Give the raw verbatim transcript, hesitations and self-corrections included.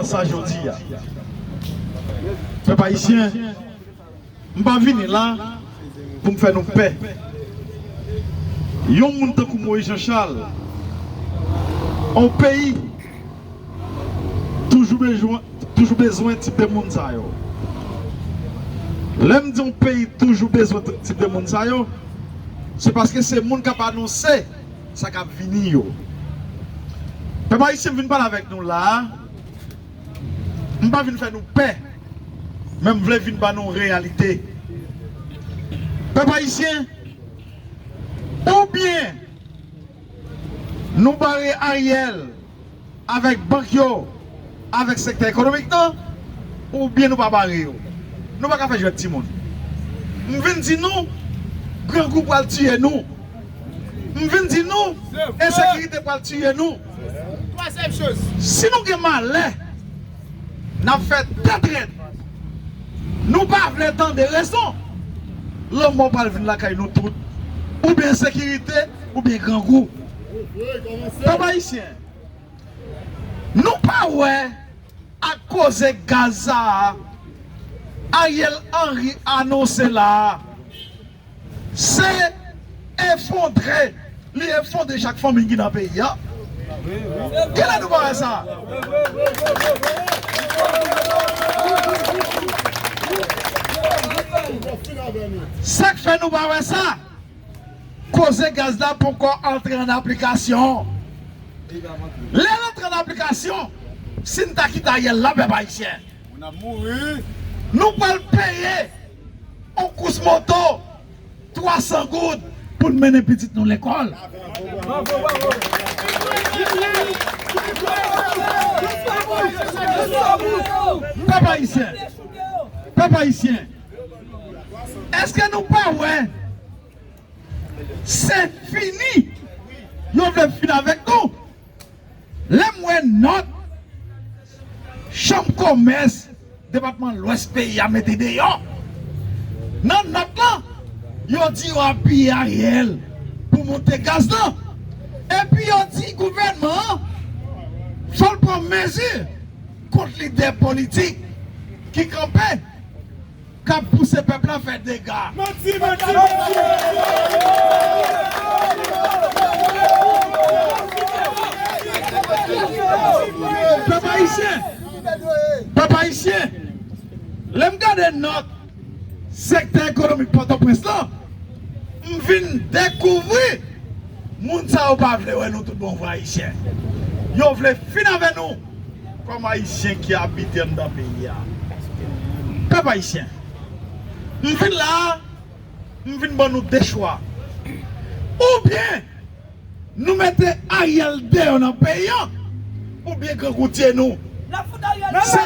Sa jodi a. Pèp ayisyen, m pa vini la pou m fè nou pè. Yon moun tankou Moïse Jean Charles, yon peyi toujou bezwen, toujou bezwen tip de moun sa yo. Lè m di yon peyi toujou bezwen tip de moun sa yo, se paske se moun k ap anonse sa k ap vini yo. Pèp ayisyen, m vin pale avèk nou la a, m pa vin fè nou pè, men m vle vin ba nou reyalite. Pèp ayisyen, oubyen nou bare Ariel avèk bank yo, avèk sektè ekonomik nan, oubyen nou pa bare yo. Nou pa ka fè jwèt timoun. M vin di nou, grangou pral tiye nou. M vin di nou, ensekirite pral tiye nou. Si nou gen malè, n ap fè tèt rèd. Nou pa vle tande rezon. Lanmò pral vin lakay nou tout. Oubyen ensekirite, oubyen grangou. Pèp ayisyen, nou pa wè ak koze gaz sa a Ariel Henry anonse la a, se efondre li efondre chak fanmi ki nan peyi a. Kilè nou pa wè sa? Sa k fè nou pa wè sa? Koze gaz la poko antre an aplikasyon. Lè l antre an aplikasyon, si n ta kite Ariel la, pèp ayisyen, nou pral peye yon kous moto twa san goud pou n mennen pitit nou lekòl. Pèp ayisyen, pèp ayisyen, èske nou pa wè se fini? Yo vle fin avèk nou. Lè m wè nòt chanm komès depatman Lwès peyi a mete deyò, nan nòt lan, yo di yo apiye Ariel pou monte gaz lan. Epi yo di gouvènman an fò l pran mezi kont lidè politik ki kanpe k ap pouse pèp la fè dega. Manti, manti, manti. Pèp ayisyen, pèp ayisyen, lè m gade nòt sektè ekonomik Pòtoprens lan, m vin dekouvri moun sa yo pa vle wè nou tout bon vre ayisyen. Yo vle fin avè nou kòm ayisyen ki abite anndan peyi a. Pèp ayisyen, m vin la a, m vin ban nou de chwa. Oubyen nou mete Ariel deyò nan peyi a, oubyen grangou tiye nou. Se